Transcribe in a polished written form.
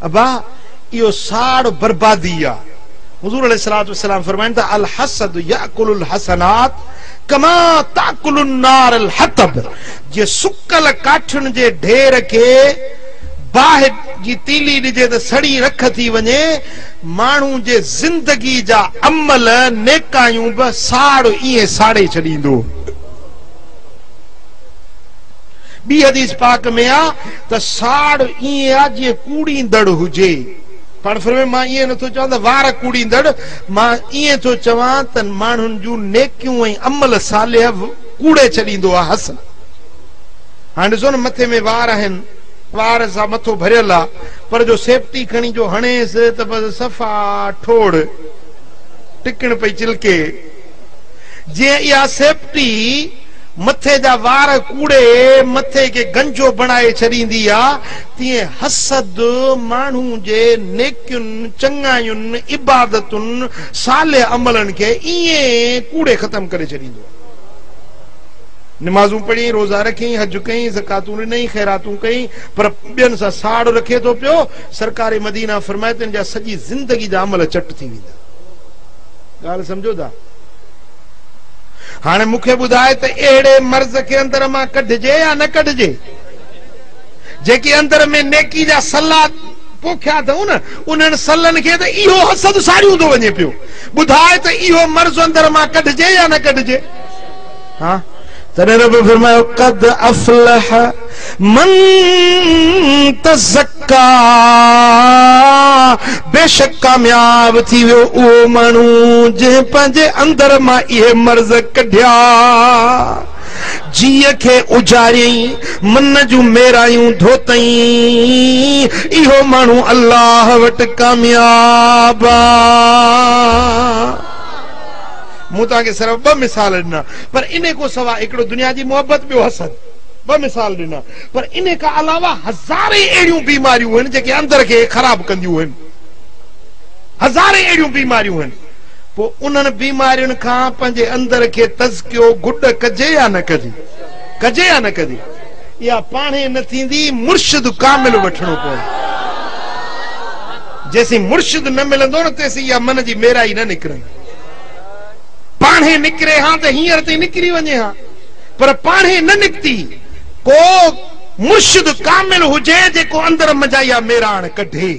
ابا اهو ساڙ بربادي آ. حضور عليه الصلوة والسلام فرمائن ٿا، الحسد ياڪل الحسنات ڪما تاڪل النار الحطب، جيئن سڪل ڪاٺين جي ڍير کي باهه جي تيلي ڏجي ته سڙي رک ٿي وڃي، ماڻهو جي زندگي جا عمل، نيڪايون، به ساڙ ائين ساڙي ڇڏيندو. ٻي حديث پاڪ ۾ آ ته ساڙ ائين آ جيئن ڪوڙيندڙ هجي. پاڻ فرمايو مان ائين نٿو چوان ته وار ڪوڙيندڙ، مان ائين ٿو چوان ته ماڻهن جون نيڪيون ۽ عمل صالح ڪوڙي ڇڏيندو آ حسد. هاڻ ڏسو نه مٿي ۾ وار آهن، وار سان مٿو ڀريل آ، پر جو سيپٽي کڻي جو هڻيس ته بس صفا ٺوڙ، ٽڪڻ پئي چلڪي. جيئن اها سيپٽي مٿي جا وار ڪوڙي مٿي کي گنجو بڻائي ڇڏيندي آ، تيئن حسد ماڻهو جي نيڪين، چڱاين، عبادتن، صالح عملن کي ائين ڪوڙي ختم ڪري ڇڏيندو آ. نمازون پڙهيائين، روزا رکيائين، حج ڪيائين، زڪواتون ڏنائين، خيراتون ڪيائين، پر ٻين سان ساڙ رکي ٿو پيو، سرڪار مدينه فرمائي ته ان جا سڄي زندگي جا عمل چٽ ٿي ويندا. ڳالهه سمجهو ٿا؟ هاڻي مون کي ٻڌاء ته اهڙي مرض کي اندر مان ڪڍجي يا نه ڪڍجي؟ جيڪي اندر ۾ نيڪي جا سلا پوکيا اٿئون نه، انهن سلن کي ته اهو حسد ساڙيون ٿو وڃي پيو. ٻڌاء ته اهو مرض اندر مان ڪڍجي يا نه ڪڍجي؟ ها، تڏهن رب فرمايو، قد افلح من تزڪا، بيشڪ ڪامياب ٿي ويو اهو ماڻهو جنهن پنهنجي اندر مان اهي مرض ڪڍيا، جيء کي اجاريائين، من جون ميرايون ڌوتائين، اهو ماڻهو الله وٽ ڪامياب آ. مون توهان کي صرف ٻه مثال ڏنا پر انهي کان سواء هڪڙو دنيا جي محبت ٻيو حسد ٻه مثال ڏنا پر انهي کان علاوه هزارين اهڙيون بيماريون آهن جيڪي اندر کي خراب ڪنديون آهن هزارين اهڙيون بيماريون آهن پوء انهن بيمارين کان پنهنجي اندر کي تزڪيو گڏ ڪجي يا نه ڪجي ڪجي يا نه ڪجي اها پاڻهي نه ٿيندي مرشد ڪامل وٺڻو پوندو جيسين مرشد نه ملندو نه تيسين اها من جي ميرائي نه نڪرندي. پاڻهي نڪري ها ته هينئر تائين نڪري وڃي ها پر پاڻهي نه نڪتي. ڪو مرشد ڪامل هجي جيڪو اندر منجهان اها ميراڻ ڪڍي.